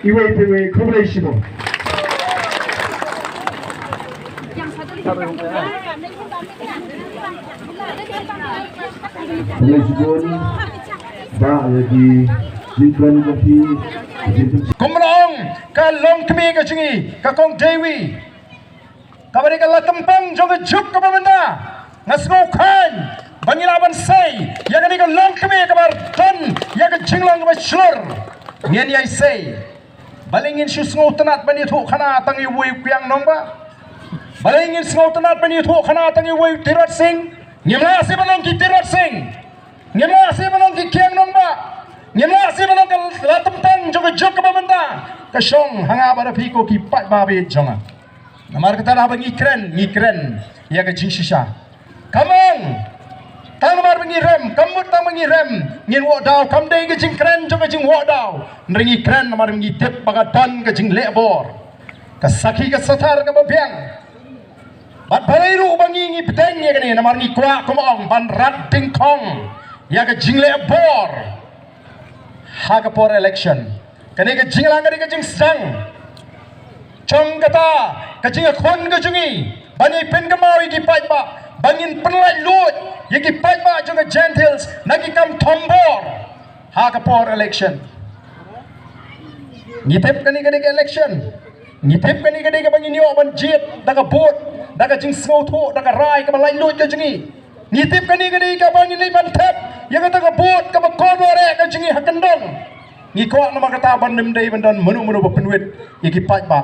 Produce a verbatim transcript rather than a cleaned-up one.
Iwei pa iwei, khublei shibun. Khublei shibun. Ba ïa ki jingkren ka phi. Kumba ong ka longkmie ka jong ngi, ka Kong Dewi. Kaba dei ka la tympang jong ka juk kaba mynta. Nga sngewkmen ba ngi lah ban sei ïa kane ka longkmie kaba don ïa ka jinglong kaba shlur. Ngin ïa sei. Balei ngin shu sngewtynnat ban ïathuh khana tang ïa uwei u Kiang Nangbah? Balei ngin sngewtynnat ban ïathuh khana tang ïa uwei u Tirot Sing? Ngim lah shuh ban long ki Tirot Sing. Ngim lah shuh ban long ki Kiang Nangbah. Ngim lah shuh ban long ka la tympang jong ka juk kaba mynta. Ka shong ha nga bad phi ko ki paidbah ba ïeit jong nga. Namar kata haba ngi kren, ngi kren ïa ka jingshisha. Kam ong tang namar ba ngi rem, kam mut tang ba ngi rem ngin wad daw, kam dei ka jingkren jong ka jingwad daw. Hynrei ngi kren namar ngi tip ba ka don ka jingleh bor, ka sakhi ka sathar kaba biang. Bad balei ruh ba ngi ngi bteng ïa kane, namar ngi kwah, kum ong, ban rat dyngkhong ïa ka jingleh bor ha ka por election. Kane ka jingïalang ka dei ka jingsdang jong kata ka jingïakhun ka jong ngi, ban ïa pynkynmaw ïa ki paidbah, ban ngin pynlait luid ïa ki paidbah jong ka Jaintia Hills na ki kam thombor ha ka por election. Ngi tip kane ka dei ka election. Ngi tip kane ka dei kaba ngin ïoh ban jied da ka vote, da ka jingsngewthuh, da ka rai kaba lait luid ka jong ngi. Ngi tip kane ka dei kaba ngin leit ban thep ïa kata ka vote kaba kordor eh ka jong ngi ha kyndong. Ngi kwah namar kata ban ym dei ban don mano mano ba pynwit ïa ki paidbah.